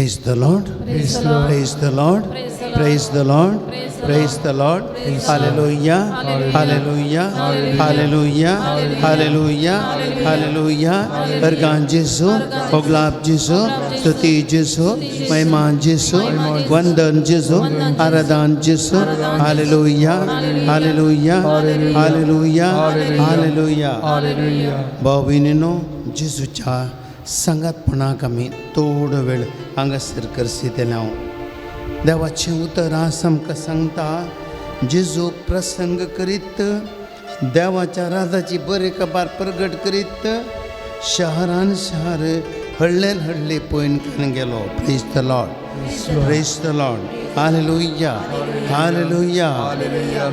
Praise the Lord. Praise the Lord. Praise the Lord. Praise the Lord. Praise the Lord. Praise the Lord. Hallelujah. Hallelujah. Hallelujah. Hallelujah. Hallelujah. अर्गान जेसू, ओगलाब जेसू, स्तुती जेसू, महिमा जेसू, वंदन जेसू, आराधन जेसू. Hallelujah. Hallelujah. Hallelujah. Hallelujah. Hallelujah. भाव भयणीनो, जेजूच्या सांगातपणाक आमी थोडो वेळ हांगासर करसितले हांव. देवाचें उतर आज आमकां सांगता, जेजू प्रसंग करीत, देवाच्या राजाची बरी खबर प्रगट करीत शहरान शहर, हडल्यान हडले पळोवन करून गेलो. Praise the Lord. Praise the Lord. Hallelujah. Hallelujah.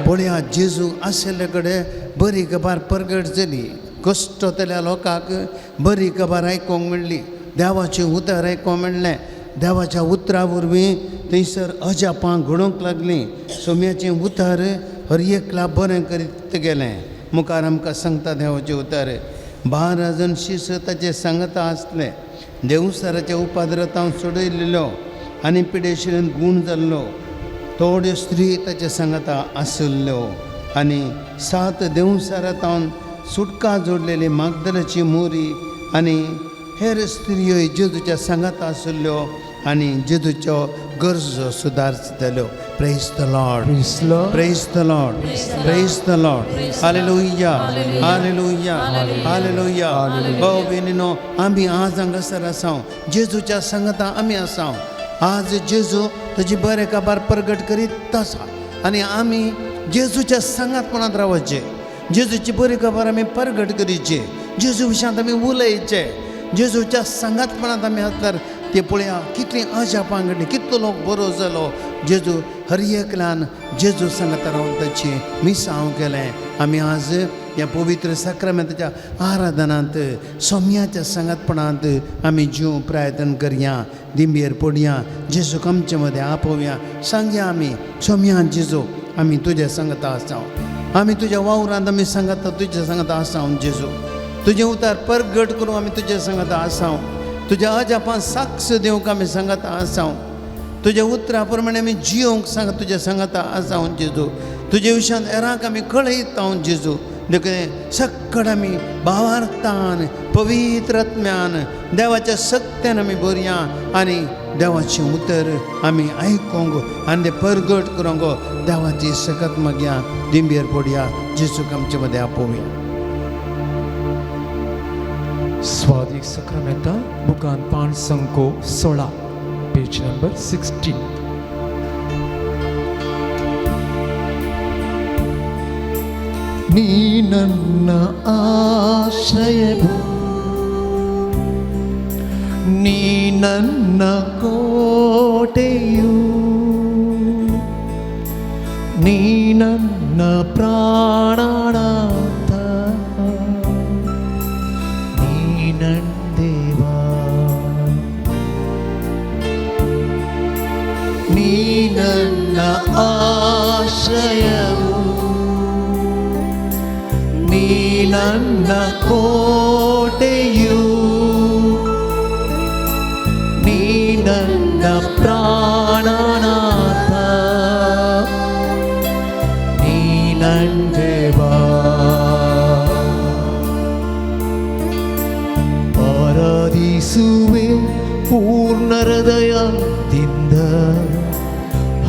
पळया, जेजू आशिल्ले कडेन बरी खबर परगट जाली. कश्ट जातल्या लोकांक बरी खबर आयकूंक मेळ्ळी, देवाचें उतर आयकूंक मेळ्ळें. देवाच्या उतरा वरवीं थंयसर अजापां घडोवंक लागलीं. सोम्याचें उतर हर एकला बरें करीत गेलें. मुखार आमकां सांगता देवाचें उतर, 12 जाण शिस ताचे सांगता आसले. देवसाराच्या उपाद्रतांव सोडयल्लो आनी पिडेशिरेन गूण जाल्लो. थोड्यो स्त्री ताचे सांगता आशिल्ल्यो आनी 7 देवसारांतावन सुटका जोडलेली मागदलाची मोरी आनी हेर स्त्रियोय जेजूच्या सांगाता आशिल्ल्यो आनी जेजूच्यो गरजो सुदारताल्यो. Praise the Lord. Praise the Lord. Praise the Lord. Praise the Lord. Hallelujah. Hallelujah. Hallelujah. भाव भयणीनो, आमी आज हांगासर आसाव, जेजूच्या सांगाता आमी आसाव. आज जेजू तुजी बरें काबार प्रगट करीत आसा आनी आमी जेजूच्या सांगातपणांत रावचें. जेजूची बरी खबर आमी परगट करीचे, जेजू विशयांत आमी उलयचे. जेजूच्या सांगातपणांत आमी आसल्यार ते पळया कितलीं अजापां घडलीं, कितलो लोक बरो जालो. जेजू हर एकल्यान जेजू सांगाता रावन ताचें मिसांव केलें. आमी आज ह्या पवित्र साक्रामेंताच्या आराधनांत सोम्याच्या सांगातपणांत आमी जीव प्रायत्न करया, दिंबेर पडया, जेजूक आमचे मदें आपोवया. सांगया आमी, सोम्या जेजू, आमी तुज्या सांगाता आसा, आमी तुज्या वावरांत आमी सांगाता, तुज्या सांगाता आसा. जेजू, तुजें उतार परगट करूं आमी तुज्या सांगाता आसा. तुज्या अजापां साक्ष दिवंक आमी सांगाता आसा. तुज्या उतरा प्रमाणे आमी जियोंक सांग तुज्या सांगाता आसा. जेजू, तुजे विशयांत हेरांक आमी कळयता. जेजू, देखून सक्कड आमी भावार्थान, पवित्र आत्म्यान, देवाच्या सक्त्यान आमी बरया आनी देवाचें उतर आमी आयकोंक आनी तें परगट करूंक देवाची सकत मागया. दिंबेर पडया, जेजूक आमचे मदें आपोवया. स्वादिक सक्रामेंता बुकान पान संको 16, पेज नंबर 16. ನೀ ನನ್ನ ಆಶ್ರಯವು, ನೀ ನನ್ನ ಕೋಟೆಯು, ನೀ ನನ್ನ ಪ್ರಾಣನಾಥ, ನೀ ನನ್ನ ದೇವ. ನೀ ನನ್ನ ಆಶ್ರಯವು, ನೀ ನನ್ನ ಕೋಟೆಯು, ನೀ ನನ್ನ ಪ್ರಾಣನಾಥ, ನೀ ನನ್ನ ದೇವ. ಆರಾಧಿಸುವೆ ಪೂರ್ಣ ಹೃದಯದಿಂದ,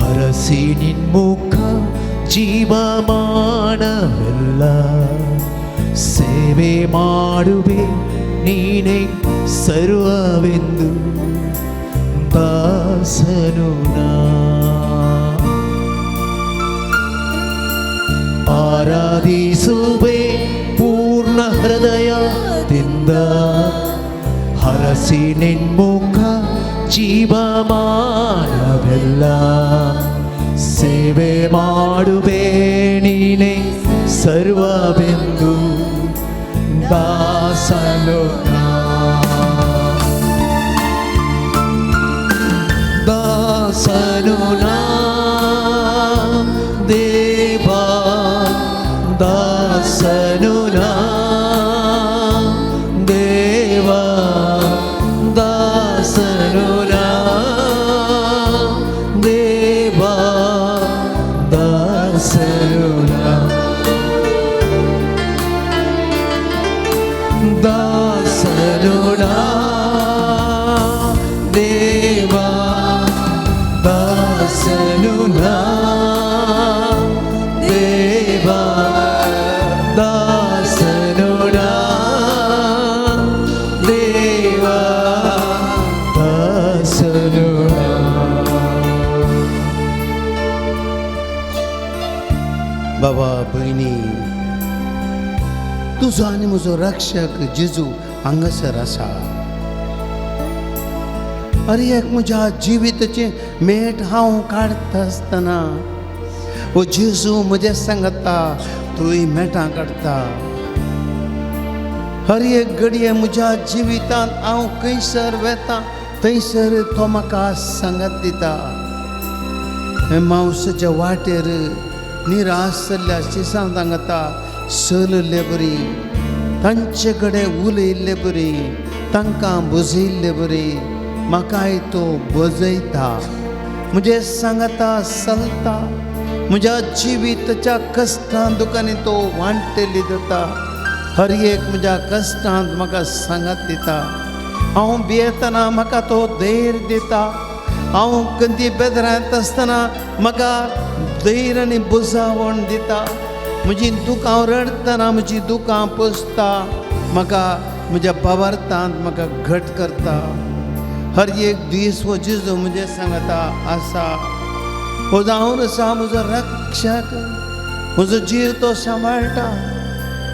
ಹರಸಿ ನಿನ್ಮುಖ ಜೀವಮಾನವೆಲ್ಲ. ಸೇವೆ ಮಾಡುವೆ ನೀನೇ ಸರ್ವವೆಂದು ದಾಸನು ನಾ. ಆರಾಧಿಸುವೆ ಪೂರ್ಣ ಹೃದಯದಿಂದ, ಹರಸಿ ನಿನ್ಮುಖ ಜೀವಮಾನವೆಲ್ಲ. ಸೇವೆ ಮಾಡುವೆ ನೀನೇ ಸರ್ವವೆಂದು ದಾಸನು ನಾ. ದಾಸನು ನಾ ದೇವಾ, ದಾಸನು ನಾ ದೇವಾ, ದಾಸನು ನಾ ದಾಸನು ನಾ, ದಾಸನು ನಾ ದೇವಾ, ದಾಸನು ನಾ ದೇವಾ, ದಾಸನು ನಾ ದೇವಾ, ದಾಸನು ನಾ. बाबा भयणी, तुजो आनी म्हजो रक्षक जेजू हांगासर आसा. अरे एक म्हज्या जिविताचें मेट हांव काडटा आसतना ओ जेजू म्हज्या सांगता, तूंय मेटां काडटा. हर एक घडये म्हज्या जिवितांत हांव खंयसर वेता थंयसर तो म्हाका सांगत दिता. हे मावसाच्या वाटेर निराश जाल्ल्या शिसां सांगता चलले बरी, तांचे कडेन उलयल्ले बरी, तांकां बजयल्ले बरी, म्हाकाय तो बजयता, म्हजें सांगता चलता. म्हज्या जिविताच्या कश्टां दुकांनी तो वांटेली दिता. हर एक म्हज्या कश्टांत म्हाका सांगात दिता. हांव भियेतना म्हाका तो धैर्य दिता. हांव कंदी बेदरांत आसतना म्हाका धैर्य आनी बुजावण दिता. म्हजी दुकां रडटना म्हजी दुकां पोसता, म्हाका म्हज्या बाबार्थांत म्हाका घट करता. हर एक दीस हो जेजू म्हजें सांगता आसा. हो जावन आसा म्हजो रक्षक, म्हजो जीव तो सांबाळटा.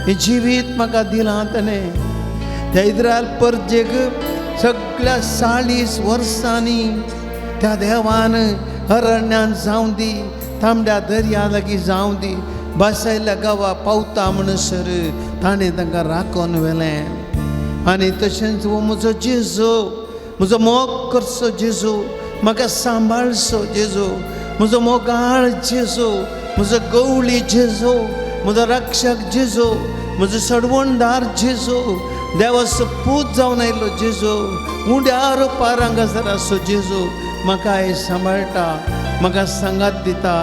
हें जिवीत म्हाका दिलां ताणें. त्या इद्रायल परजेक सगळ्या 40 वर्सांनी त्या देवान अरण्यान जावं दी, तांबड्या दर्या लागीं जावं दी, बासायल्या गांवा पावता म्हणसर ताणें तांकां राखून व्हेलें. आनी तशेंच हो म्हजो जेजू, म्हजो मोग करचो जेजू, म्हाका सांबाळचो जेजू, म्हजो मोगाळ जेजू, म्हजो गवळी जेजू, म्हजो रक्षक जेजू, म्हजो सडवणदार जेजू, देवाचो पूत जावन आयलो जेजू, उंड्या रुपार हांगासर आसचो जेजू म्हाका हे सांबाळटा, म्हाका सांगात दिता,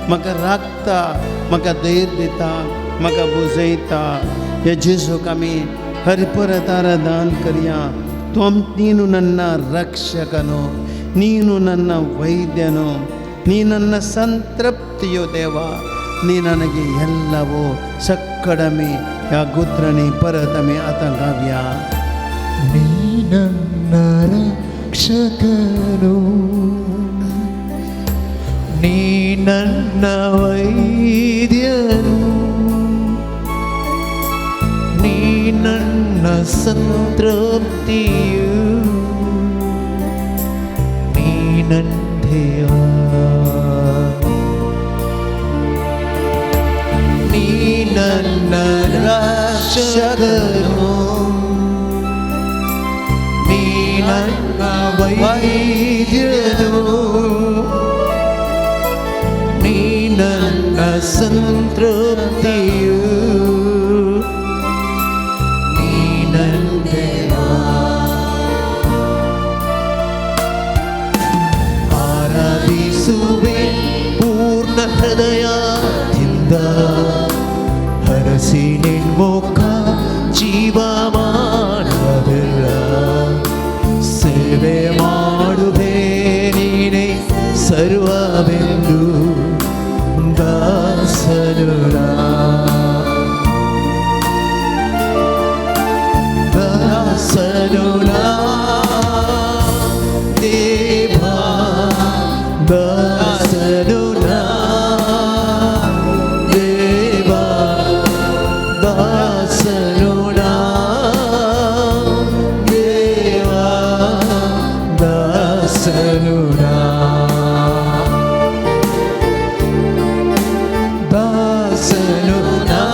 म्हाका राखता, म्हाका धैर्य दिता, म्हाका बुजयता. ह्या जेजूक आमी हरिपरत आराधन करया. ತ್ವಂ ನೀನು ನನ್ನ ರಕ್ಷಕನು, ನೀನು ನನ್ನ ವೈದ್ಯನು, ನೀ ನನ್ನ ಸಂತೃಪ್ತಿಯು ದೇವ, ನೀ ನನಗೆ ಎಲ್ಲವೂ ಸಕ್ಕಡಮೆ ಯಾ ಗುದ್ರಣಿ ಪರತಮೆ ಆತಂಕಾವ್ಯ. ನೀ ನನ್ನ ರಕ್ಷಕನು, ನೀ ನನ್ನ ವೈದ್ಯನು, ನೀ ನನ್ನ ಸಂತೃಪ್ತಿಯು, ನೀ ನನ್ನ ದೇವ. ನೀ ನನ್ನ ರಕ್ಷಕನು, ನೀ ನನ್ನ ವೈದ್ಯನು, ನೀ ನನ್ನ ಸಂತೃಪ್ತಿಯು, ನೀ ನನ್ನ ದೇವ. ಆರಾಧಿಸುವೆ ಪೂರ್ಣ ಹೃದಯದಿಂದ, ಹರಸಿ ನಿನ್ಮುಖ ಜೀವಮಾನವೆಲ್ಲ, ಸೇವೆ ಮಾಡುವೆ ನೀನೇ ಸರ್ವವೆಂದು ದಾಸನು ನಾ, ದಾಸನು ನಾ ದೇವ, ದಾಸನು ನಾ ದೇವ, ದಾಸನು ನಾ ದೇವ, ದಾಸನು ನಾ, ದಾಸನು ನಾ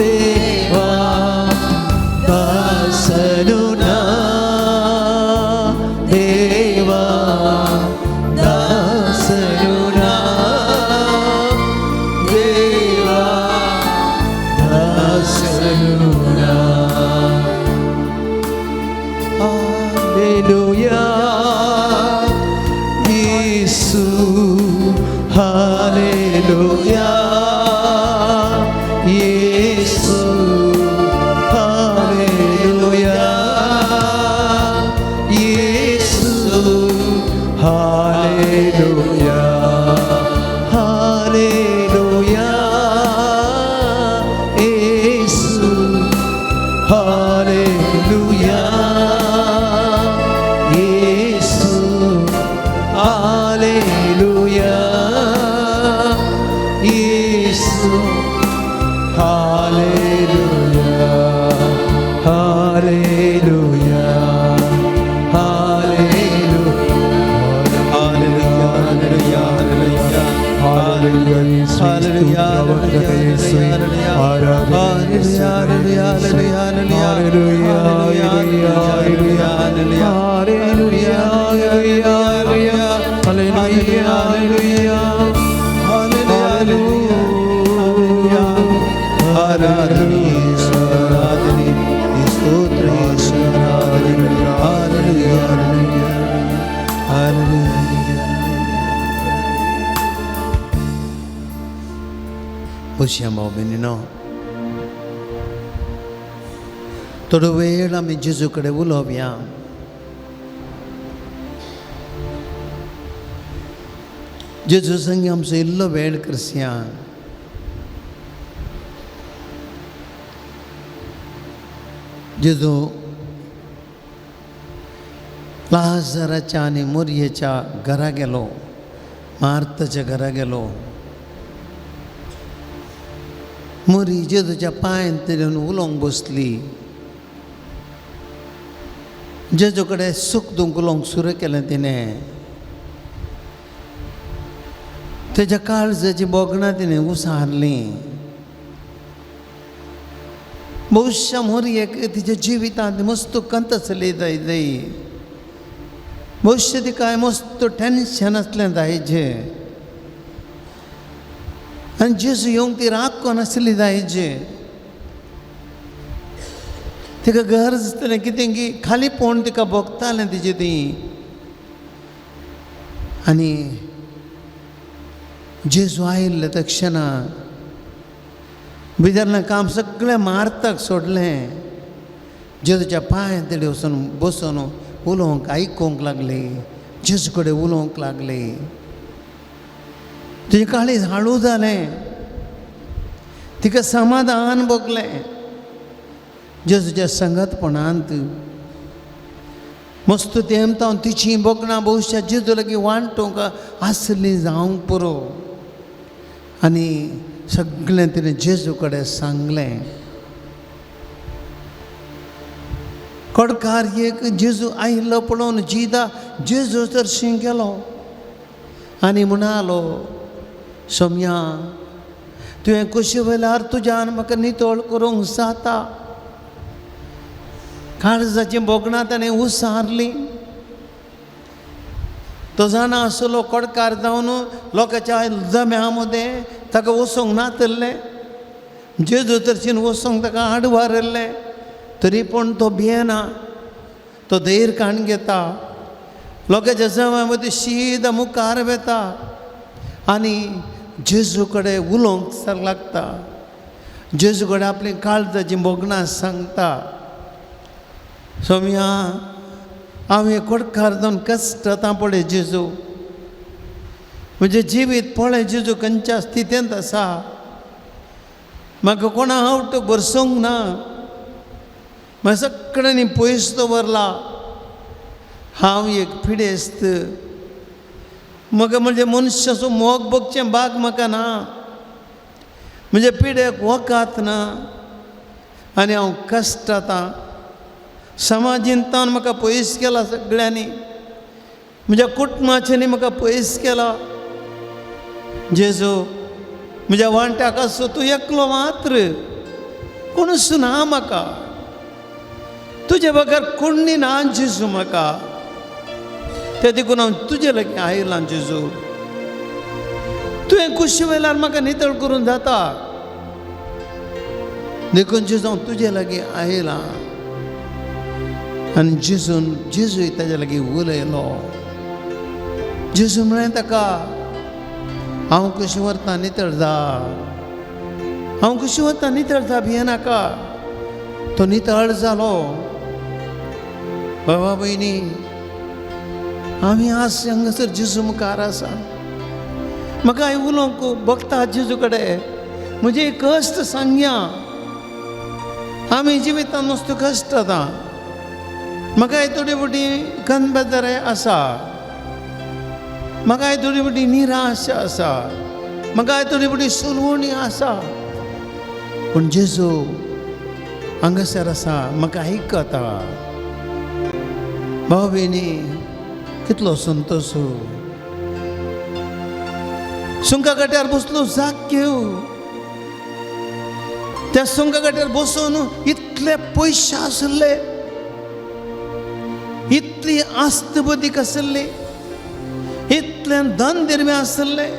ದೇವ, ದಾಸನು ನಾ ದೇವ, ದಾಸನು ನಾ ದೇವ, ದಾಸನು ನಾ. Hallelujah, Yesu, Hallelujah. Hallelujah, Yesu. Hallelujah, Yesu. Hallelujah, Hallelujah, Yesu. Hallelujah, Yesu. Hallelujah, Yesu. Hallelujah, Hallelujah, Hallelujah. Hallelujah, hallelujah, hallelujah. Hallelujah, യേശുവേ, Hallelujah, സ്തോത്രം, വന്ദനം യേശുവേ, ആരാധന യേശുവേ, hallelujah, hallelujah, hallelujah, hallelujah, hallelujah, hallelujah, hallelujah, hallelujah, hallelujah. ആരാധന യേശുവേ, ആരാധന, സ്തോത്ര യേശുവേ, ആരാധന. Hallelujah, hallelujah, hallelujah. बसया भाव भयणीनो, थोडो वेळ आमी जेजू कडेन उलोवया. जेजू संगी आमचो इल्लो वेळ करसया. जेजू लाजराच्या आनी मोरयेच्या घरा गेलो, मार्ताच्या घरा गेलो. मोरी जेजूच्या पांयांत तेणेन उलोवंक बसली. जेजू कडेन सूख दूख उलोवंक सुरू केलें तिणें. तेज्या काळजाची भोगणां तिणें उसारलीं. बहुशा मोरयेक तिच्या जिवितांत मस्त कंत आसली जाय, बहुशा तिका मस्त टेन्शन आसलें जायजें. आनी जेजू येवंक ती राखून आसली जायजें. तिका गरज आसतलें कितें की खाली पोण तिका भोगतालें तिजें ती. आनी जेजू आयिल्ले त्या क्षणा भितरलें काम सगळें मार्ताक सोडलें. जेजूच्या पांयां तेडे वचून बसून उलोवंक आयकूंक लागली, जेजू कडेन उलोवंक लागली. तुजें काळीज हाळू जालें, तिका समाधान भोगलें जेजूच्या संगतपणांत. मस्त तेमतावन तिची भोगणां बहुशा जेजू लागीं वांटूंक आसली जावंक पुरो. आनी सगळें तिणें जेजू कडेन सांगलें. कोडकार एक जेजू आयिल्लो पळोवन जिदा जेजू चरशीं गेलो आनी म्हणालो, सोम्या, तुवें कुशी वेल्यार तुज्यान म्हाका नितळ करूंक जाता. काळजाचीं भोगणां ताणें उसारलीं. तो जाणा आसलो कोडकार जावन लोकांच्या जम्या मदें ताका वचूंक नातल्लें. जेजू तर्शीन वचूंक ताका आडवारल्लें, तरी पूण तो भियेना, तो धैर्य काण घेता. लोकांच्या जम्या मदीं शीद मुखार वेता आनी जेजू कडेन उलोवंक लागता. जेजू कडेन आपलीं काळजाचीं भोगणां सांगता. सोम्या, हांव हे कोडकार जावन कश्ट आतां पळय जेजू, म्हजें जिवीत पळय जेजू खंयच्या स्थितींत आसा. म्हाका कोणा आवट भरसूंक ना, म्हाका सगळ्यांनी पयस दवरला. हांव एक पिडेस्त, म्हाका म्हणजे मनशाचो मोग भोगचें भाग म्हाका ना, म्हजे पिडेक वकात ना आनी हांव कश्ट आतां. समाजींतान म्हाका पयस केला सगळ्यांनी, म्हज्या कुटुंबाच्यांनी म्हाका पयस केला. जेजू, म्हज्या वांट्याक आसो तूं एकलो मात्र, कोणूच ना म्हाका, तुजे बगर कोणी ना जेजू म्हाका. ते देखून हांव तुजे लागीं आयलां जेजू, तुवें कुशी वेल्यार म्हाका नितळ करून जाता. देखून जेजू हांव तुजे लागीं आयलां. आनी जेजून जेजूय ताज्या लागीं उलयलो. जेजू म्हळें ताका, हांव कशी व्हरता नितळ जा, हांव कशी वता नितळ जा, भियेनाका. तो नितळ जालो. बाबा भयणी, आमी आज हांगासर जेजू मुखार आसा. म्हाका उलोवंक भक्ता जेजू कडेन म्हजे कश्ट सांगया. आमी जिवितान नुस्तो कश्ट आतां. म्हाका थोडी मोटी कनबेजाराय आसा, म्हाका थोडी मोटी निराश आसा, म्हाका थोडी मोटी सुलवणी आसा. पूण जेजू हांगासर आसा, म्हाका आयकता. भाव भयणी, कितलो संतोश. सुंका गट्यार बसलो जाग घेव. त्या सुंका गट्यार बसून इतले पयशे आशिल्ले, इतली आस्त बदीक आशिल्ली, इतलें धन दिरमे आशिल्लें,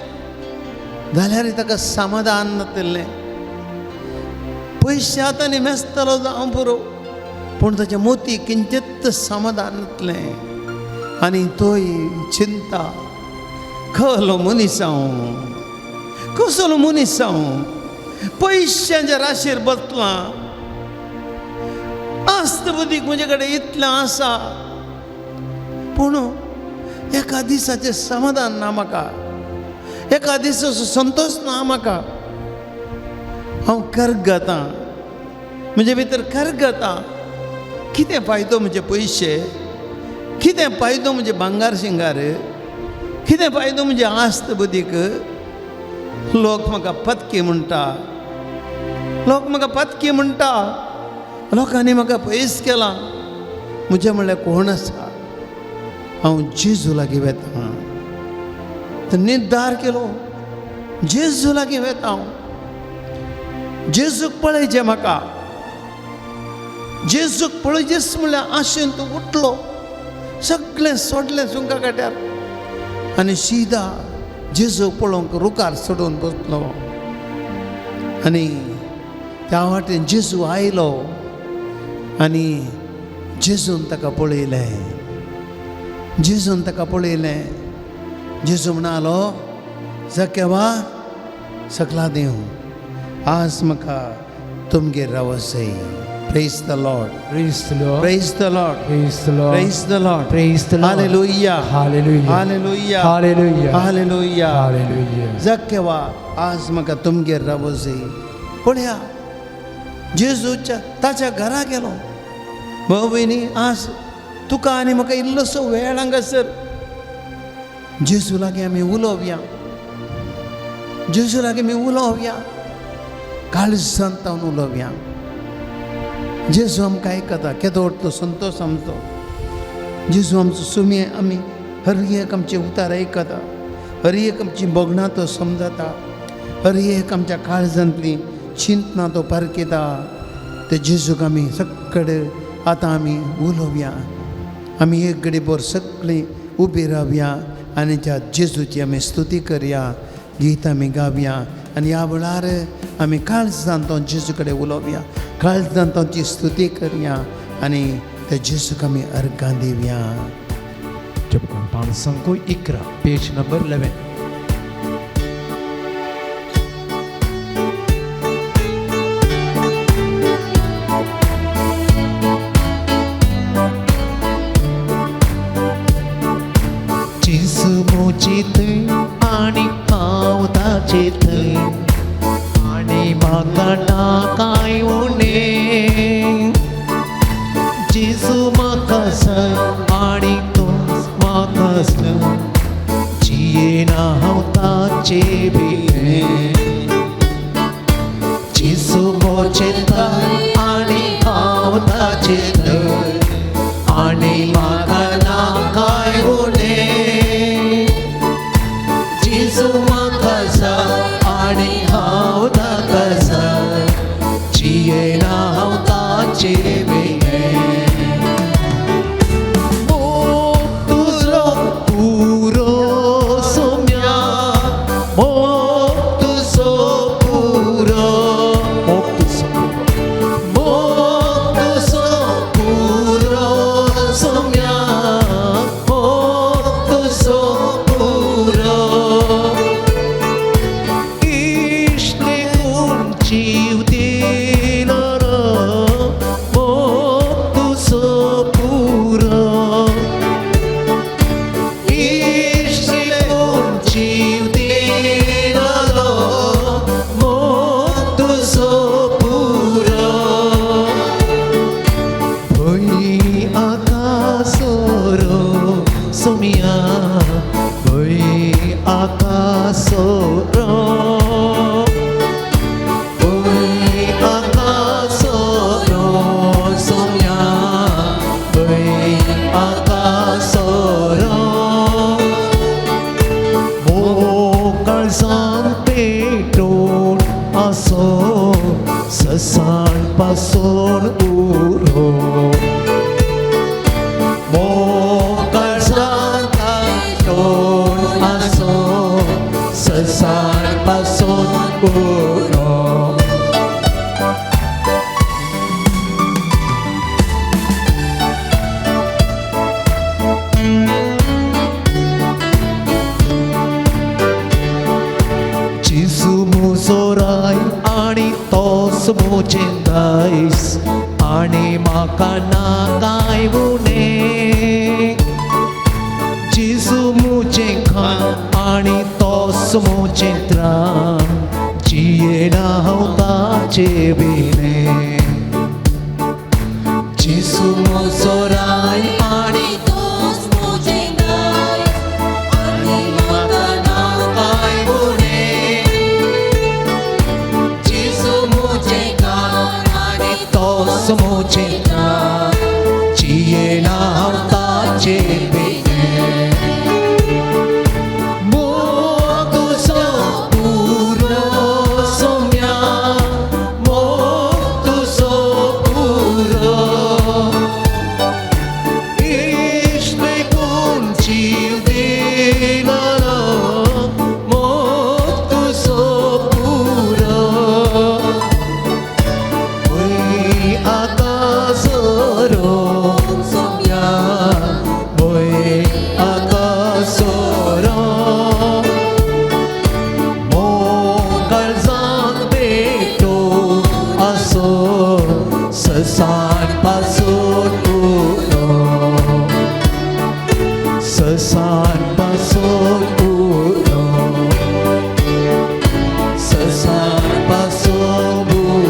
जाल्यार ताका समाधान नातिल्लें. पयशे आतां मेजतलो जावं पुरो, पूण ताच्या मोती किंचित समाधान नातलें. आनी तोय चिंता, खलो मनीस हांव, कसलो मनीस हांव, पयशांच्या राशीर बसलां, आस्त बुद्दीक म्हजे कडेन इतलें आसा, पूण एका दिसाचें समाधान ना म्हाका, एका दिसाचो संतोश ना म्हाका. हांव करगतां, म्हजे भितर करगता. कितें फायदो म्हजे पयशे, कितें फायदो म्हजे भांगार शिंगार, कितें फायदो म्हजे आस्त बुद्दीक. लोक म्हाका पतकी म्हणटा, लोक म्हाका पतकी म्हणटा, लोकांनी म्हाका पयस केला. म्हजें म्हणल्यार कोण आसा? हांव जेजू लागीं वेता. तर निर्धार केलो, जेजू लागीं वेता हांव. जेजूक पळयचें म्हाका, जेजूक पळयचेच म्हणल्यार आशेन तूं उठलो, सगळें सोडलें सुंका काट्यार आनी शिदा जेजूक पळोवंक रुखार चडून बसलो. आनी त्या वाटेन जेजू आयलो आनी जेजून ताका पळयलें, जेजून ताका पळयलें. जेजू म्हणालो, जकेवा सकला देव, आज म्हाका तुमगेर रावसय. Praise the Lord. Praise the Lord. Praise the Lord. Praise the Lord. Praise the Lord. Praise the Lord. Hallelujah. Hallelujah. Hallelujah. Hallelujah. Hallelujah. Hallelujah. जकेवा आज म्हाका तुमगेर रावसय. पळया, जेजूच्या ताच्या घरा गेलो. भाव भयणी, आज तुका आनी म्हाका इल्लोसो वेळ हांगासर जेजू लागीं आमी उलोवया, जेजू लागीं आमी उलोवया, काळजांत तावन उलोवया. जेजू आमकां आयकता. केदो तो संतोश आमचो. जेजू आमचो सुमी आमी हर एक आमचे उतार आयकता, हर एक आमची भोगणां तो समजता, हर एक आमच्या काळजांतली चिंतना तो पारखेता. ते जेजूक आमी सगळे आतां आमी उलोवया. आमी एक घडीभर सगळीं उबी रावया आनी त्या जेजूची आमी स्तुती करया, गीत आमी गावया. आनी ह्या वेळार आमी काळजान तो जेजू कडेन उलोवया, काळजान तांची स्तुती करया आनी त्या जेजूक आमी अर्गां दिवया. पांचांको 11, पेज नंबर 11. जेजू म्हजे थंय आनी हांव ताचे थंय, आनी म्हाका ना कांय उणें. जेजू म्हाका जाय आनी तूंच म्हाका जाय, जियेना हांव ताचे भितर. जेजू म्हजे थंय आनी हांव ताचे थंय, आनी म्हाका ना कांय उणें. जेजू म्हाका जाय आनी हांव ताका जाय, जियेना हांव ताचे भितर. मोग तुजो पुरो सोम्या, मोग तुजो पुरो, मोग तुजो, मोग तुजो पुरो सोम्या, मोग तुजो पुरो. पासून उरो मोग काळजांत पेटोवन आसूं संवसार पासून उरो. जेजू म्हजो राय आनी तोच म्हजें दायज आनी म्हाका ना कांय उणें. जेजू म्हजें खाण आनी तोच म्हजें त्राण जियेना हांव ताचे विणें. जेजू म्हजो राय आनी तोच म्हजें दायज आनी म्हाका ना कांय उणें. जेजू म्हजें खाण आनी तोच म्हजें त्राण जियेना हांव ताचे विणें. मोग तुजो पुरो सोम्या, मोग तुजो पुरो. इश्ट देखून जीव दिलो, मोग तुजो पुरो. वय आकासरो सोम्या, वय आकासरो. मोग काळजांत पेटोवन आसूं संवसार पासून उरो, संवसार पासून उरो, संवसार पासून उरो.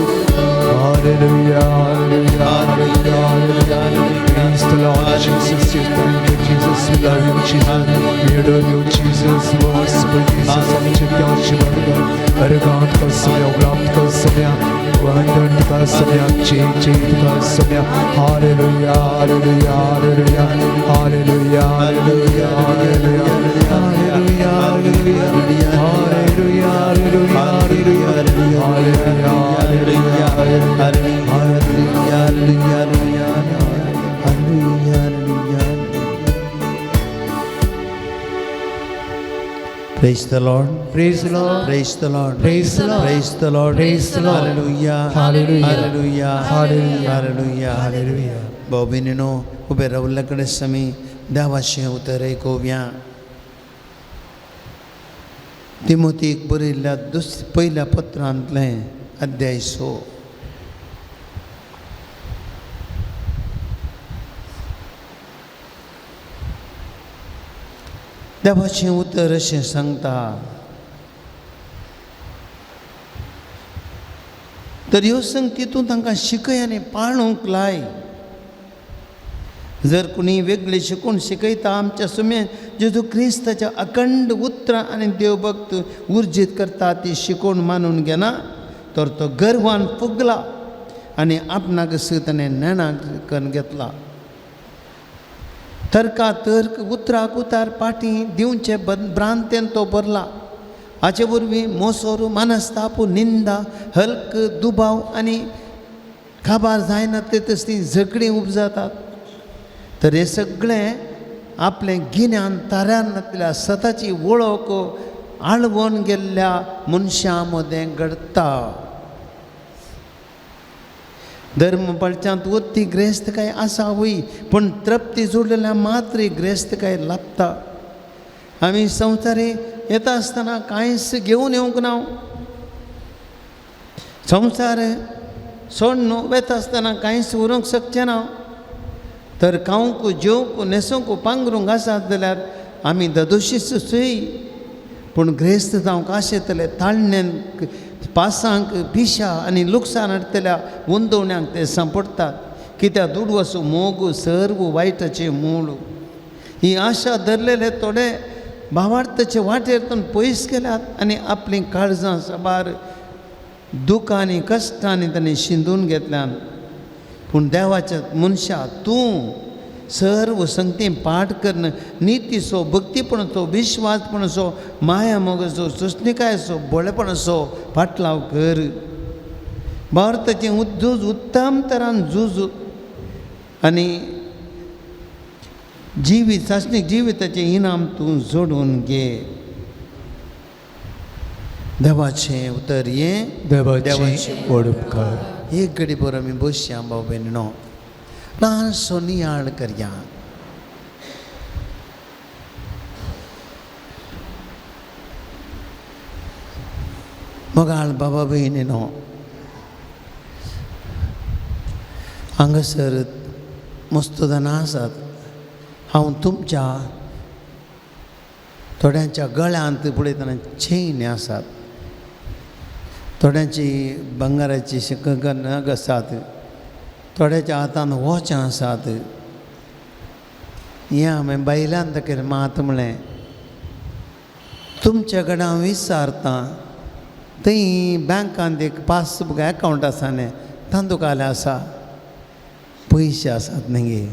Hallelujah, hallelujah, hallelujah, hallelujah. Praise the Lord Jesus, yes, thank you, Jesus. We love you, Jesus. We adore you, Jesus. Merciful Jesus, आमचे आशीर्वाद अरगात का समय, उपलब्ध का समय, वंदन का समय, चेत चेत का समय. Hallelujah, hallelujah, hallelujah, hallelujah, hallelujah, hallelujah, hallelujah, hallelujah, hallelujah, hallelujah, hallelujah, hallelujah, hallelujah, hallelujah, hallelujah, hallelujah. Praise the Lord. Praise the Lord. Praise the Lord. Praise the Lord. Praise the Lord. Praise the Lord. Hallelujah. Hallelujah. Hallelujah. Hallelujah. Hallelujah. Hallelujah. भाव भयणीनो, उबे रावल्ल्या कडेन आमी देवाचें उतर आयकुया. तिमोतीक बरयल्ल्या पयल्या पत्रांतलें अध्याय 6. देवाचें उतर अशें सांगता, तर ह्यो संगती तूं तांकां शिकय आनी पाळूंक लाय. जर कोणी वेगळी शिकून शिकयता आमच्या सुमे जेजू क्रिस्ताच्या अखंड उतरां आनी देवभक्त उर्जीत करता ती शिकोवन मानून घेना, तर तो गर्वान फुगला आनी आपणाक ताणें नेणाक करून घेतला. तर्का तर्क उतराक उतार पाटी दिवचे भ्रांतेन तो भरला. हाचे वरवीं मोसोर, मनस्ताप, निंदा, हल्क, दुबाव आनी काबार जायना ते तसलीं झगडीं उपजातात. तर हें सगळें आपलें गिन्यान ताऱ्यान सताची वळख आळवण गेल्ल्या मनशां मदें घडटा. धर्म पाळच्यांत वत्ती ग्रेस्तकाय आसा वय, पूण तृप्ती जोडलेल्या मात्र ग्रेस्तकाय लाभता. आमी संवसारी येता आसतना कांयच घेवन येवंक ना. संवसार सोडून वता आसतना कांयच उरूंक शकचें ना. तर खावंक, जेवंक, न्हेसूंक, पांगरूंक आसात जाल्यार आमी ददोशीच सुय. पूण ग्रेस्त जावंक आशेतले ताळण्यान पासांक पिशा आनी लुकसाण हाडटल्या वंदवण्यांक ते सांपडटात. कित्याक दुडवाचो मोग सर्व वायटाचें मूळ. ही आशा धरलेले थोडे भावार्थाचे वाटेर पयस केल्यात आनी आपलीं काळजां साबार दुखांनी कश्टांनी तांणी शिंदून घेतल्यान. पूण देवाच्या मनशा तूं सर्व संगती पाठ करून नितीचो, भक्तीपणाचो, विश्वासपणाचो, माया मोगाचो, सोंसणिकायेचो, भोळेपणाचो पाटलाव कर. भारताचें झूज उत्तम तरान झूज आनी जिवीत सासणीक जिविताचें इनाम तूं जोडून घे. देवाचें उतर हें देवाचे व्हड उपकार. एक घडी भर आमी बसया भाव भयणीनो, ल्हानसो नियाळ करया. मोगाळ बाबा भयणीनो, हांगासर मस्त जाणां आसात. हांव तुमच्या थोड्यांच्या गळ्यांत पळयतना चेन आसात, थोड्यांची भांगराची नग आसात, थोड्याच्या हातान वॉचां आसात. हें हांवें बायलान ताका मात म्हळें, तुमच्या कडेन हांव विचारतां, थंय बँकांत एक पासबूक एकावंट आसा न्ही, तांदूळ काले आसा, पयशे आसात न्ही गे.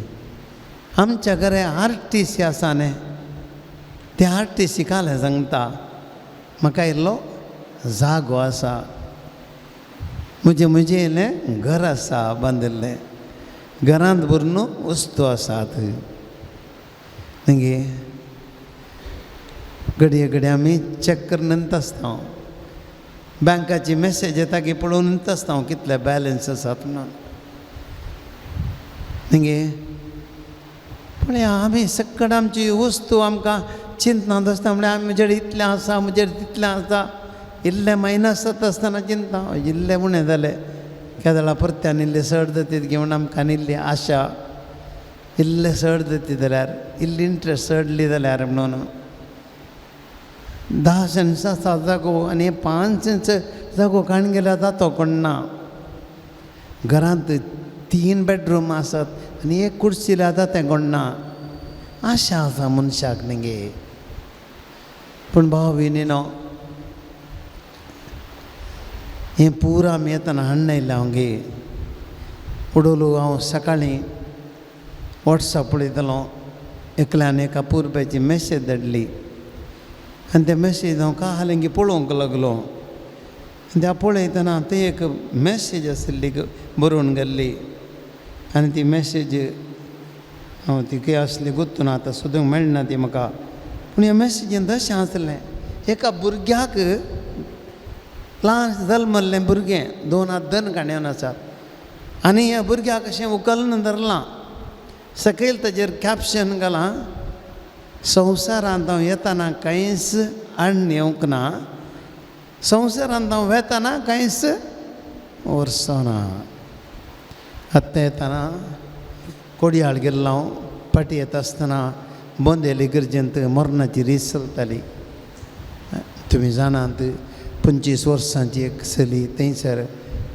आमच्या घरा आर टी सी आसा न्ही, ते आर टी सी काले सांगता म्हाका इल्लो जागो आसा, म्हजें म्हजें इल्लें घर आसा बांदिल्लें, घरांत भरून वस्तू आसात न्ही गे. घडये घडये आमी चॅक करून आसता, बँकाची मॅसेज येता की पळोवन आसता कितले बॅलन्स आसात म्हणून न्ही गे. पळया आमी सकट आमची वस्तू आमकां चिंतनात आसता, म्हळ्यार आमी म्हजेर इतलें आसा, म्हजेर तितलें आसा, इल्लें मायनस जाता आसतना चिंता, इल्लें उणें जालें केदळा परत्यान इल्लें चड जातीत घेवन आमकां इल्ली आशा, इल्लें चड जाती जाल्यार, इल्ली इंट्रस्ट चडली जाल्यार म्हणून 10 सेंट्स आसा जागो आनी 5 सेंट्स जागो काण गेल्यार जातो कोण ना. घरांत 3 बेडरूम आसात आनी एक कुर्सी जाता तें कोण ना. आशा आसा मनशाक न्ही गे. पूण भाव भयणीनो, हें पुरा आमी येतना हाडून आयलें हांव गे. उडोलो हांव सकाळीं वॉट्सॅप पळयतलो, एकल्यान एका पुरप्याची मॅसेज धाडली आनी ते मॅसेज हांव काल गे पळोवंक लागलो. आनी त्या पळयतना थंय एक मॅसेज आशिल्ली बरोवन गेल्ली आनी ती मॅसेज हांव ती खंय आसली गुत्तून आतां सोदूंक मेळना ती म्हाका. पूण ह्या मॅसेजीन तशें आसलें, एका भुरग्याक ल्हान जल्मल्लें भुरगें 2 हात 2 काणयेन आसात आनी ह्या भुरग्याक अशें उखलून धरलां, सकयल ताजेर कॅप्शन घालां, संवसारांत हांव येतना कांयच हाडून येवंक ना, संवसारांत हांव वेतना कांयच व्हरचो ना. आतां येतना कोडयाळ गेल्लो हांव, फाटीं येता आसतना बोंदेली इगर्जेंत मरणाची रीत चलताली. तुमी जाणात 25 वर्सांची एक चली थंयसर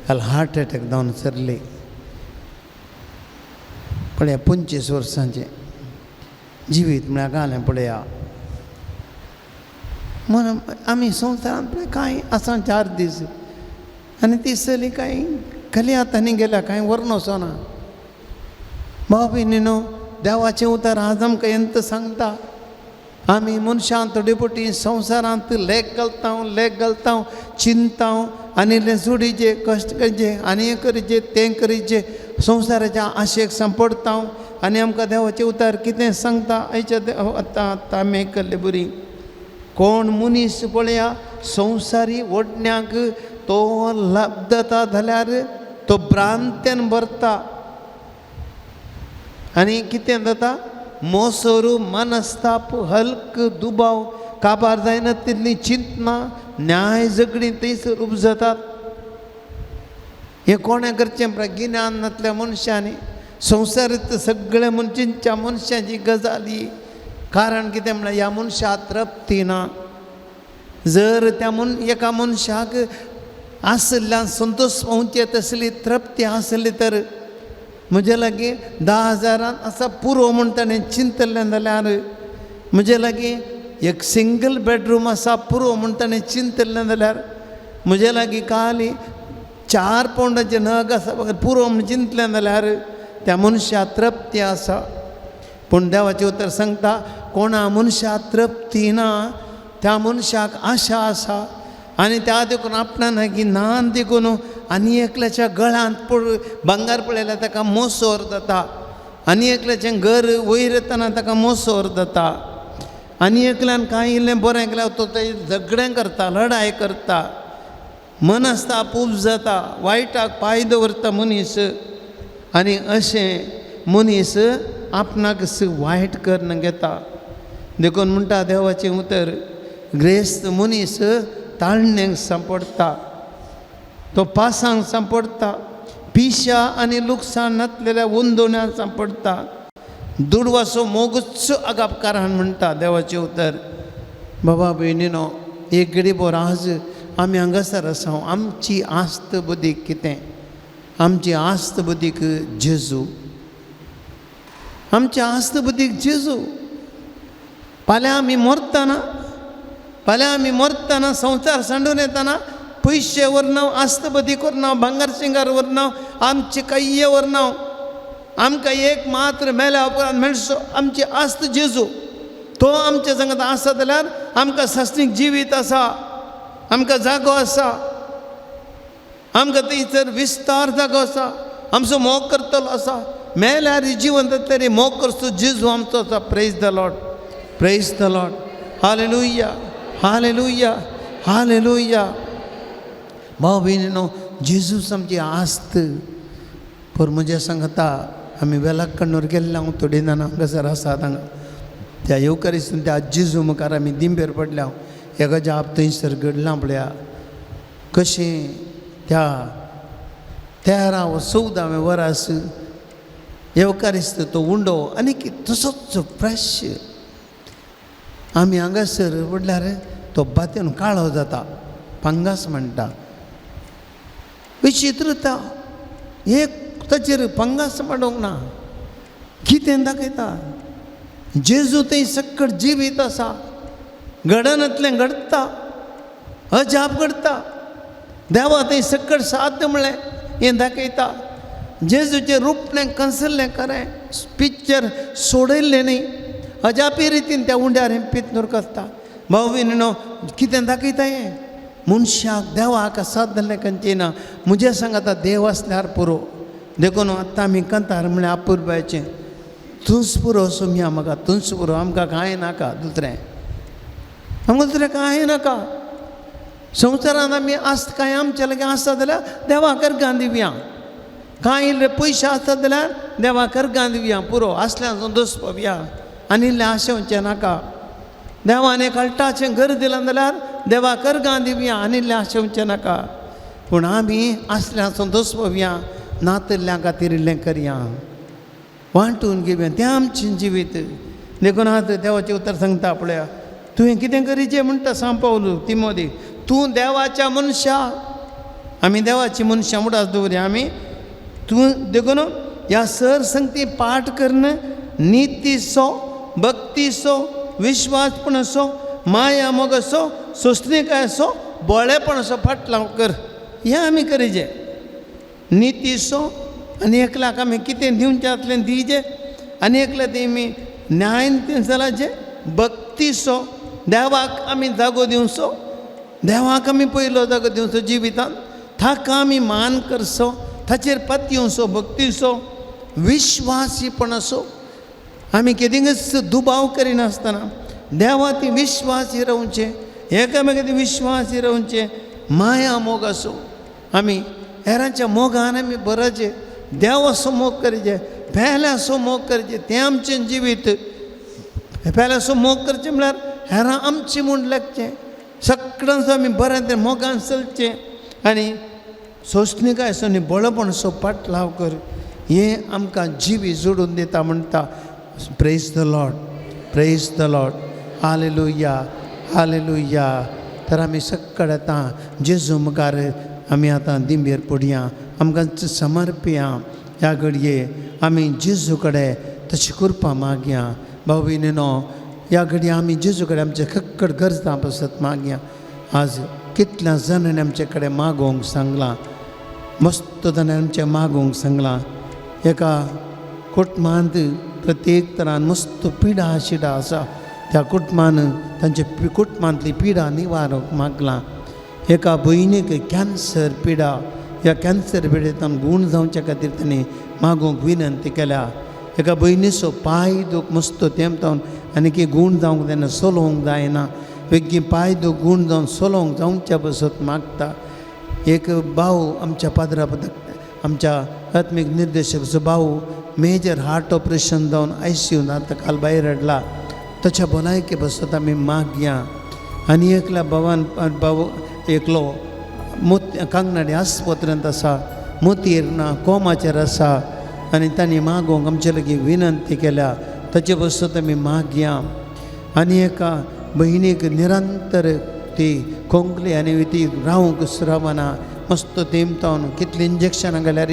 काल हार्ट एटॅक जावन सरली. पळया 25 वर्सांचें जिवीत म्हळ्यार घालें पळया. म्हणून आमी संवसारांत पळय कांय आसा 4 दीस आनी ती चली कांय खाली हातांनी गेल्या, कांय व्हरून वचना. भाव भयणीनो, देवाचें उतर आज आमकां एंत सांगता, आमी मनशां थोडे फावटी संवसारांत लेख घालता, लेख घालता, चिंता आनी इल्लें जोडीचें कश्ट करचें आनी हें करचें तें करचें, संवसाराच्या आशेक सांपडटा आनी आमकां देवाचें उतर कितें सांगता आयच्या आतां आतां आमी आयकल्ले बरी. कोण मनीस पळया संवसारी वडण्याक तो लब्धता जाल्यार तो भ्रांतेन भरता आनी कितें जाता, मोसोरू मनस्ताप हल्क दुबाव काबार जायना तितलीं चिंतना न्याय झगडीं थंयसर उपजतात. हें कोणें करचें म्हळ्यार गिन्यान नासल्या मनशांनी, संवसारांत सगळ्या मनशांच्या मनशांची गजाली. कारण कितें म्हळ्यार ह्या मनशाक तृप्ती ना. जर त्या एका मनशाक आशिल्ल्यान संतोश पावचे तसली तृप्ती आसली तर म्हजे लागीं 10,000 आसा पुरो म्हूण ताणें चिंतलें जाल्यार, म्हजे लागीं एक सिंगल बेडरूम आसा पुरो म्हूण ताणें चिंतलें जाल्यार, म्हजे लागीं काली 4 पौंडाचें नग आसा पुरो म्हूण चिंतलें जाल्यार त्या मनशाक तृप्ती आसा. पूण देवाचें उतर सांगता कोणा मनशाक तृप्ती ना त्या मनशाक आशा आसा आनी त्या देखून आपणा लागीं ना देखून आनी एकल्याच्या गळ्यांत भांगर पळयल्यार ताका मोसोर जाता, आनी एकल्याचें घर वयर येतना ताका मोसोर जाता, आनी एकल्यान कांय इल्लें बरें केल्यार तो तें झगडें करता, लडाय करता, मनस्ताप उब जाता, वायटाक पांय दवरता मनीस. आनी अशें मनीस आपणाक वायट करून घेता. देखून म्हणटा देवाचें उतर, ग्रेस्त मनीस ताळणेक सांपडटा, तो पासांक सांपडटा, पिशा आनी लुकसाण नासलेल्या उंदोण्याक सांपडटा, दुडवाचो मोगूच आगापकारान म्हणटा देवाचें उतर. बाबा भयणीनो, एक घडी बोर आज आमी हांगासर आसा, आमची आस्त बुद्दीक कितें? आमची आस्त बुद्दीक जेजू, आमची आस्त बुद्दीक जेजू. फाल्यां आमी मरतना, फाल्यां आमी मरतना संवसार सांडून येतना पयशे व्हरना, आस्त बुद्दीक व्हरना, भांगर शिंगार व्हरना, आमचे कय्ये व्हरना, आमकां एक मात्र मेल्या उपरांत मेळचो आमची आस्त जेजू. तो आमच्या संगत आसा जाल्यार आमकां सासणीक जिवीत आसा, आमकां जागो आसा, आमकां थंयसर विस्तार जागो आसा, आमचो मोग करतलो आसा. मेल्यार जिवंत तरी मोग करचो जेजू आमचो आसा. Praise the Lord, praise the Lord, hallelujah, hallelujah, hallelujah. भाव भयणीनो, जेजूच आमची आस्त. पर म्हज्या सांगता आमी वेलाकण्णूर गेल्ले हांव थोडी जाणां हांगासर आसात हांगा त्या येवकारीसून त्या जेजू मुखार आमी दिंबेर पडल्या. एका जाप थंयसर घडलां पळया कशें त्या 13 वा 14 वरास येवकारिस्त तो उंडो आनी तसोच फ्रेश आमी हांगासर पडल्यार तो बातेन काळो जाता, पंगास म्हणटा. विचित्रता एक ताचेर पंगास पडोंक ना, कितें दाखयता जेजू थंय सक्कड जिवीत आसा, घडनातलें घडटा, अजाप घडटा, देवा थंय सक्कड साध्य म्हळें हें दाखयता. जेजूचें रुपलें कंसल्लें खरें पिक्चर सोडयल्लें न्ही, अजापी रितीन त्या उंड्यार हें पितनूर करता. भाव भयणीनो, कितें दाखयता हें मनशाक देवाक सादलें खंयचें ना. म्हजें सांगता देव आसल्यार पुरो. देखून आतां आमी कंतार म्हळ्यार अपुरबायचें, तूंच पुरो सोम्या म्हाका, तूंच पुरो, आमकां कांय नाका दुसरें, आमकां दुसरें कांय नाका. संवसारांत आमी आस्त कांय आमचे लागीं आसता जाल्यार देवा कर्गां दिवया, कांय इल्ले पयशे आसता जाल्यार देवा कर्गां दिवया, पुरो आसल्यार संतोश पावया, आनी इल्लें आशेवचें नाका. देवान एक अल्टाचें घर दिलां जाल्यार देवा कर्गां दिवया, आनी इल्लें आशेवचें नाका. पूण आमी आसल्यार संतोश पावया, नातल्या खातीर इल्लें करया, वांटून घेवया, तें आमचें जिवीत. देखून आतां देवाचें उतर सांगता पळया, तुवें कितें करीचें म्हणटा सांग पावलू तिमोदी, तूं देवाच्या मनशा, आमी देवाची मनशां मुडास दवरया आमी. तूं देखून ह्या सर संगती पाठ करून नितीचो, भक्तीचो, विश्वासपणाचो, माया मोगाचो, सोंसणीकायेचो, बळेपणाचो फाटलाव कर. हें आमी करीचे नितीचो. आनी एकल्याक आमी कितें दिवचें जातलें दिवचें, आनी एकल्या तें आमी न्याय जालाचें भक्तीचो, देवाक आमी जागो दिवचो, देवाक आमी पयलो जागो दिवचो जिवितांत, ताका आमी मान करचो, ताचेर पत्योवचो, भक्तीचो, विश्वासीपणाचो. आमी केदींच दुबाव करिनासतना देवा ती विश्वासी रावचें, एकामेकांत विश्वासी रावचें, माया मोगाचो. आमी हेरांच्या मोगान आमी बराचें, देवाचो मोग करचें, पेल्याचो मोग करचें, तें आमचें जिवीत. पेल्याचो मोग करचें म्हळ्यार हेरां आमचें म्हूण लागचें, सगळ्यांचो आमी बरें तें मोगान चलचें, आनी सोंसणीकायेचो आनी बळपणाचो पाटलाव कर. हें आमकां जिवी जोडून दिता म्हणटा. Praise the Lord, praise the Lord, hallelujah, hallelujah. तर आमी सक्कड आतां जेजू मुखार आमी आतां दिंबेर पडया, आमकां समर्पया. ह्या घडये आमी जेजू कडेन तशी कृपा मागया. भाव भयणीनो, ह्या घडये आमी जेजू कडेन आमचे खक्कड गरजां पासत मागया. आज कितल्या जाणांनी आमचे कडेन मागोवंक सांगलां, मस्त जाणांनी आमचें मागोवंक सांगलां. एका कुटुंबांत प्रत्येक तरान मस्त पिडा शिडा आसा, त्या कुटुंबान तांच्या कुटुंबांतली पिडा निवारूंक मागलां. एका भयणीक कॅन्सर पिडा, ह्या कॅन्सर पिडेतान गूण जावच्या खातीर तांणी मागूंक विनंती केल्या. एका भयणीचो पांय दूख मस्त तेंपतावन आनी की गूण जावंक तेन्ना चलोवंक जायना, वेगळी पांय दूख गूण जावन चलोवंक जावच्या पासत मागता. एक भाव आमच्या पाद्रा आमच्या आत्मीक निर्देशकचो भाव मेजर हार्ट ऑपरेशन जावन आयसीयून आतां काल भायर हाडला, ताच्या भलायके पासत आमी मागया. आनी एकल्या भावान भाव एकलो कांगनाडी आस्पत्रेंत आसा, मोतीर ना कोमाचेर आसा आनी तांणी मागूंक आमचे लागीं विनंती केल्या, ताचे पासत आमी मागया. आनी एका भयणीक निरंतर ती खोंकली आनी ती रावंक रावना, मस्त तेमतावन कितलीं इंजेक्शनां घाल्यार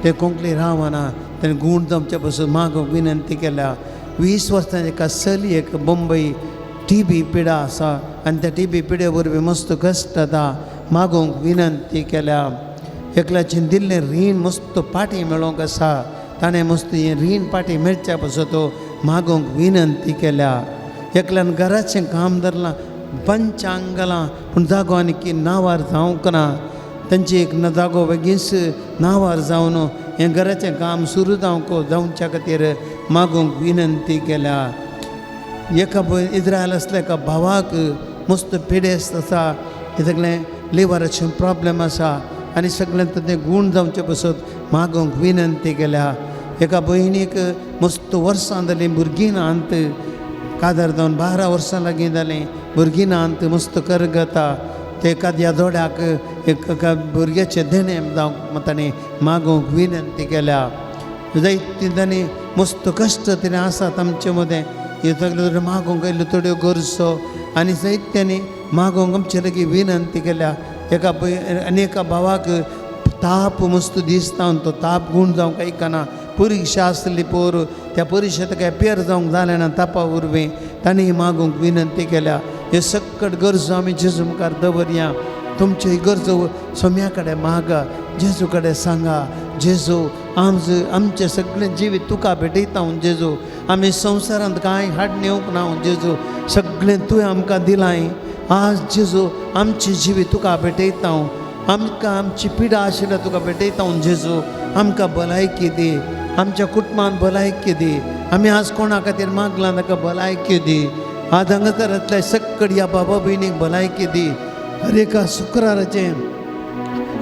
ते खोंकली रावना, ताणें गूण जावच्या पासून मागूंक विनंती केल्या. 20 वर्सां एका चलयेक बंबई टीबी पिडा आसा आनी त्या टीबी पिडे वरवीं मस्त कश्ट जाता, मागूंक विनंती केल्या. एकल्याचें दिल्लें रीण मस्त पाटी मेळोवंक आसा, ताणें मस्त हें रीण पाटी मेळच्या पासून तो मागूंक विनंती केल्या. एकल्यान घराचें काम धरलां, पंचांग घालां पूण जागो आनी की नांवार जावंक ना, तांची एक जागो बेगीनच नांवार जावन हें घराचें काम सुरू जावंक जावच्या खातीर मागूंक विनंती केल्या. एका इज्रायल आसल्या एका भावाक मस्त पिडेस्त आसा, हें सगळें लिवराचें प्रॉब्लम आसा आनी सगळें तें गूण जावचे पासत मागूंक विनंती केल्या. एका भयणीक मस्त वर्सां जालीं भुरगीं नात, कादर जावन 12 वर्सां लागीं जालीं भुरगीं नात, मस्त करगता ते एखाद्या जोड्याक एक भुरग्याचें देणें जावंक ताणें मागूंक विनंती केल्या. जायतीं तांणी मस्त कश्ट तिणें आसात आमचे मदें, हे सगळें मागूंक आयल्यो थोड्यो गरजो आनी जायत्यांनी मागूंक आमचे लागीं विनंती केल्या. एका आनी एका भावाक ताप मस्त दिसता, तो ताप गूण जावंक आयकना, परिक्षा आसली पोर त्या परिक्षेत काय पेर जावंक जालें ना तापा वरवीं, तांणी मागूंक विनंती केल्या. हे सकट गरजो आमी जेजू मुखार दवरया, तुमच्यो गरजो सोम्या कडेन मागा, जेजू कडेन सांगा, जेजू आमचें सगळें जिवीत तुका भेटयता जेजू, आमी संवसारांत कांय हाड नेवंक ना जेजू, सगळें तुवें आमकां दिलां. आज जेजू आमचें जिवीत तुका भेटयता, आमकां आमची पिडा आशिल्ल्या तुका भेटयता जेजू, आमकां भलायकी दी, आमच्या कुटुंबान भलायकी दी, आमी आज कोणा खातीर मागलां ताका भलायकी दी, आज हांगासरांतल्या सक्कड ह्या बाबा भयणीक भलायकी दी. हर एका शुक्राराचें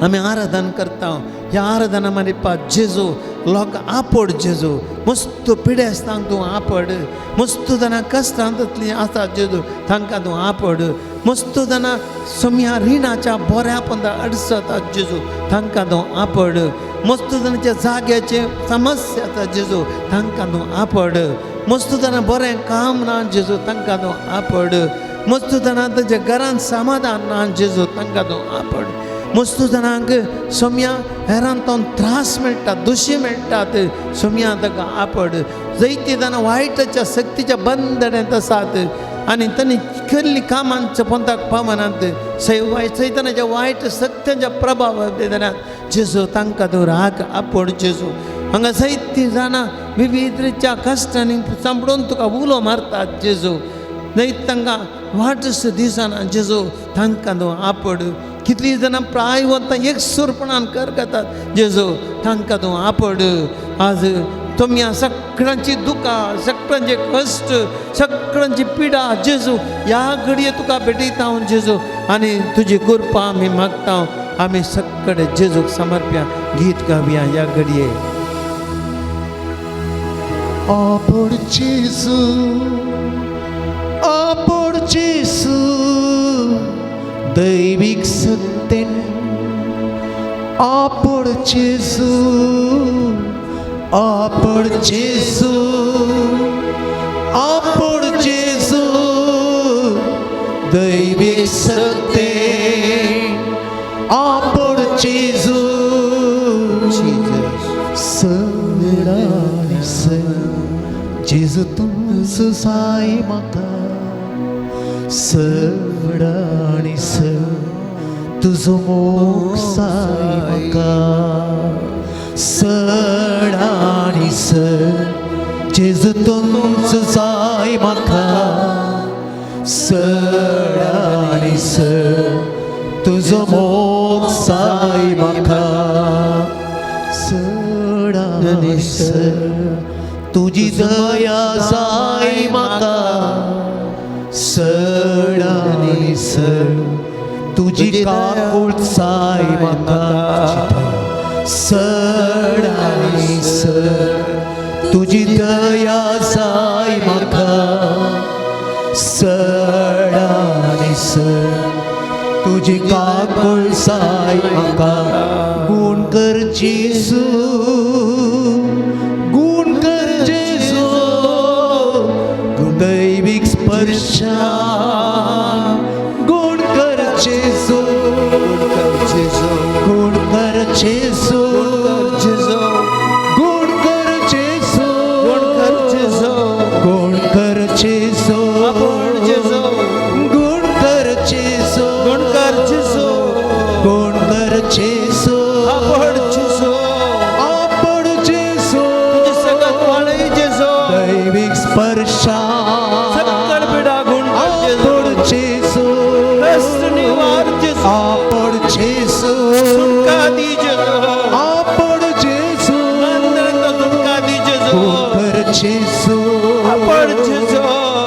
आमी आराधन करता, ह्या आराधना मारिपा जेजू लोक आपड जेजू, मस्त पिडेस्तांक तूं आपड, मस्त जाणां कश्टांतलीं आसा जेजू तांकां तूं आपड, मस्त जाणां सोम्या रिणाच्या बोऱ्या पंदा अडसता जेजू तांकां तूं आपड, मस्त जाणांच्या जाग्याचे समस्या आसा जेजू तांकां तूं आपड, मस्त जाणां बरें काम ना जेजू तांकां तूं आपड, मस्त जाणां तांच्या घरांत समाधान ना जेजू तांकां तूं आपड, मस्त जाणांक सोम्या हेरांतून त्रास मेळटात, दोशी मेळटात सोम्या ताका आपड, जायतीं जाणां वायटाच्या सक्तीच्या बंधनांत आसात आनी तांणी केल्ली कामांच्या पंथाक पावनात, सैतानाच्या वायट सक्त्यांच्या प्रभाव जेजू तांकां तूं राग आपड जेजू. हांगा जायतीं जाणां विविध रित्या कश्टांनी सांपडून तुका उलो मारतात जेजू, जायत तांकां वाटस दिसना जेजू तांकां तूं आपड. कितलीं जाणां प्राय वता एकसूरपणान करतात जेजू तांकां तूं आपड. आज तुमी सगळ्यांची दुकां, सगळ्यांचे कश्ट, सगळ्यांची पिडा जेजू ह्या घडये तुका भेटयता हांव जेजू, आनी तुजी कृपा आमी मागता. आमी सगळे जेजूक समर्प्या गीत गावया ह्या घडये. आपण जेजू, आपण जेजू, दैवीक सत्तेन आपण जेजू, आपण जेजू, आपण जेजू, दैवीक सत्तेन आपण जेजू. सडानी जेजू तुमचो जाय म्हाका, सडानी तुजो मोग जाय म्हाका, सडानी जेजू तुमचो जाय म्हाका, सडानी तुजो मोग जाय म्हाका. आणि सर तुजी दया जाय म्हाका, सड आनी सर तुजी काकूळ जाय म्हाका, सड आनी सर तुजी दया जाय म्हाका, सड आनी सर तुजी काकूळ जाय म्हाका. गुण कर जेजू, गुण कर जेजू, दैवीक स्पर्शा, गुण कर जेजू, गुण कर जेजू, गुण कर जेजू, गुण कर जेजू, गुण कर जेजू, गुण कर जेजू, गुण कर जेजू, आपण जेजू, आपण जेजू, तुझी सगळं वाळई जेजू, दैवीक स्पर्शा, सक्कड पिडा गुण कर जेजू, आपण जेजू, कष्ट निवार जेजू, आपण जेजू, सुटका दी जेजू, आपण जेजू, बंधनांत सुटका दी जेजू, गुण कर जेजू, आपण जेजू,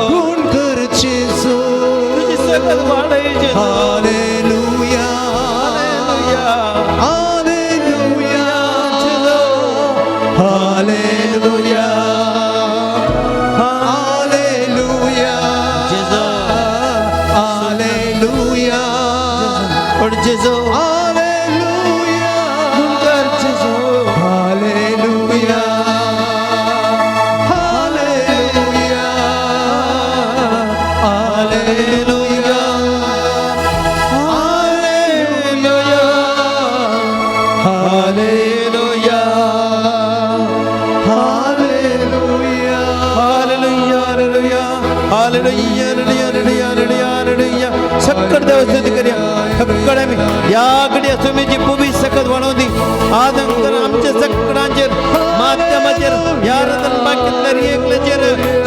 गुण कर जेजू, तुझी सगळं वाळई जेजू. Hallelujah, hallelujah. Hallelujah, hallelujah, hallelujah, hallelujah, पण जेजू, हालेलुया, गुण कर जेजू, hallelujah, hallelujah, hallelujah, hallelujah, hallelujah, hallelujah. Hallelujah, hallelujah, hallelujah, hallelujah, hallelujah, hallelujah. सक्कड देव स्तुती करूया. सक्कड आम्ही या घडये तुम्ही जी पुवी सकत वाढवली आदंकर आमच्या सक्कडांचेर माध्यमाचेर या रतन बाकीतल्या एकल्याचेर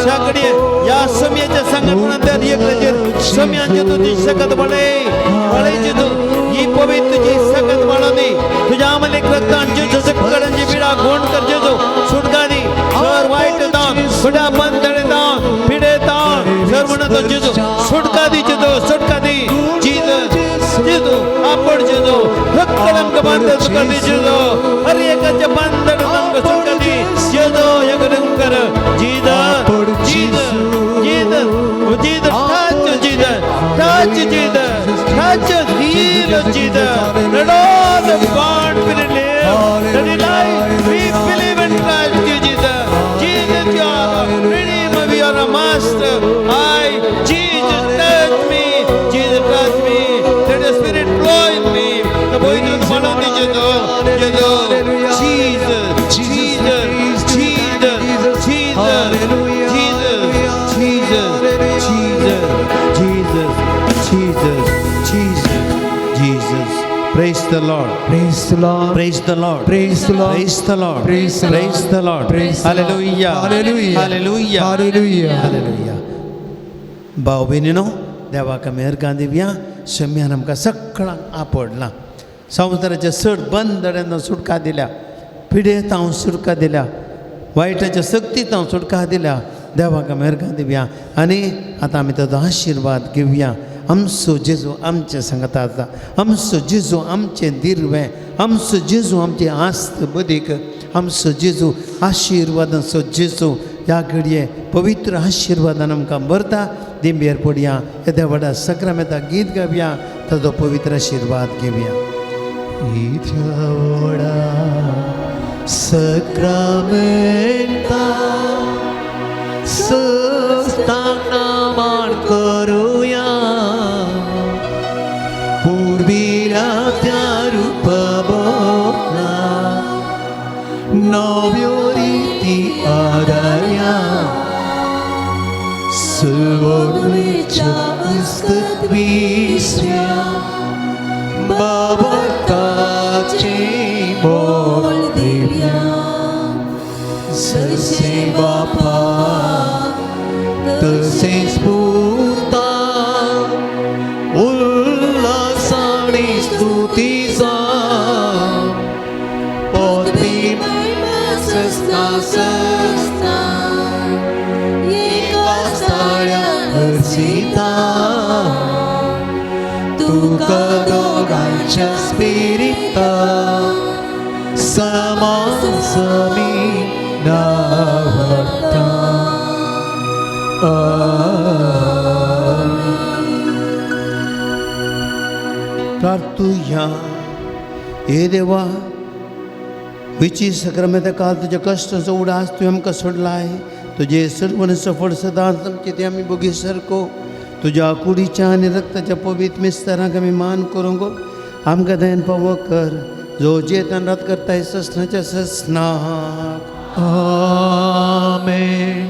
शाकडे या समयाच्या संघटनांतल्या एकल्याचेर समयांचे तुझी सकत वाढे वाढायची तू ही पवित्र तुझी सकत वाढवली तुझ्या आम्हाला एक रक्तांचे सक्कडांची पिढा गोंड कर जेजू सुटका दी सर वाईट दान खुड्या बंधने दान पिढे दान सर म्हणतो जेजू सुटका दी जेजू सुटका दी जीजस जेजू आपण जेजू रक्कड आमकां बांदल सुटका दी जेजू हर एकाच्या बांधण आमकां सुटका दी जेजू हे कर Jesus Jesus Jesus Jesus touch Jesus touch Jesus touch heal Jesus. Let all the bond be relieved. Let it life we believe in Christ Jesus. Jesus, you are the Redeemer, we are a Master. I, Jesus, touch me. Jesus, touch me. Let the Spirit flow in me. The voice of the Lord, Jesus, Jesus, Jesus, Jesus, Jesus, Jesus, Jesus, Jesus, Jesus, Jesus, Jesus, Jesus. Praise the Lord. Praise the Lord. Praise the Lord. Praise the Lord. Praise the Lord. Praise the Lord. Praise the Lord. Praise the Lord. Hallelujah. Hallelujah. Hallelujah. Hallelujah. Hallelujah. भाव भयणीनो देवाक मेहरगान दिवया शम्यान आमकां सगळ्यांक आपडलां संवसाराच्या चड बंद सुटका दिल्या पिडेत हांव सुटका दिल्या वायटाच्या सक्तीत हांव सुटका दिल्या देवाक मेहरगान दिवया आनी आतां आमी ताजो आशिर्वाद घेवया. आमचो जेजू आमचे सांगता आसा, आमचो जेजू आमचें दिर्वें, आमचो जेजू आमची आस्त बदीक, आमचो जेजू आशिर्वादांचो जेजू ह्या घडये पवित्र आशिर्वादान आमकां भरता. दिंबेर पडया येद्या व्हडा सक्रामेता गीत गावया ताजो पवित्र आशिर्वाद घेवया. इथ्या व्हडा सक्रामेंता सस्ताना मान करूया, पूर्वीला त्या रूप बोला नव्यो रीती आदार्या सुवोडवीच्या उस्तवीस्या बाबताचे मोल दिव्या जसे बापा तसेच पुता उल्हासाने स्तुतीचा पोती वासस्थान एकाच ताळ्यान हरसिता तुका दोगांच्या स्पिरिता समासमी नावडटा. प्रार्थुया. हे देवा, विची सक्रमेत काल तुज्या कश्टाचो उडास तुवें आमकां सोडलाय. तुजे सर्व सफळ सदांच आमचे ते आमी बोगी सारको तुज्या कुडीच्या आनी रक्ताच्या पवित्र मिस्तरांक आमी मान करूंक आमकां दयन पावो कर, जो जेतन रात करताय ससनाच्या ससनाक. आमेन.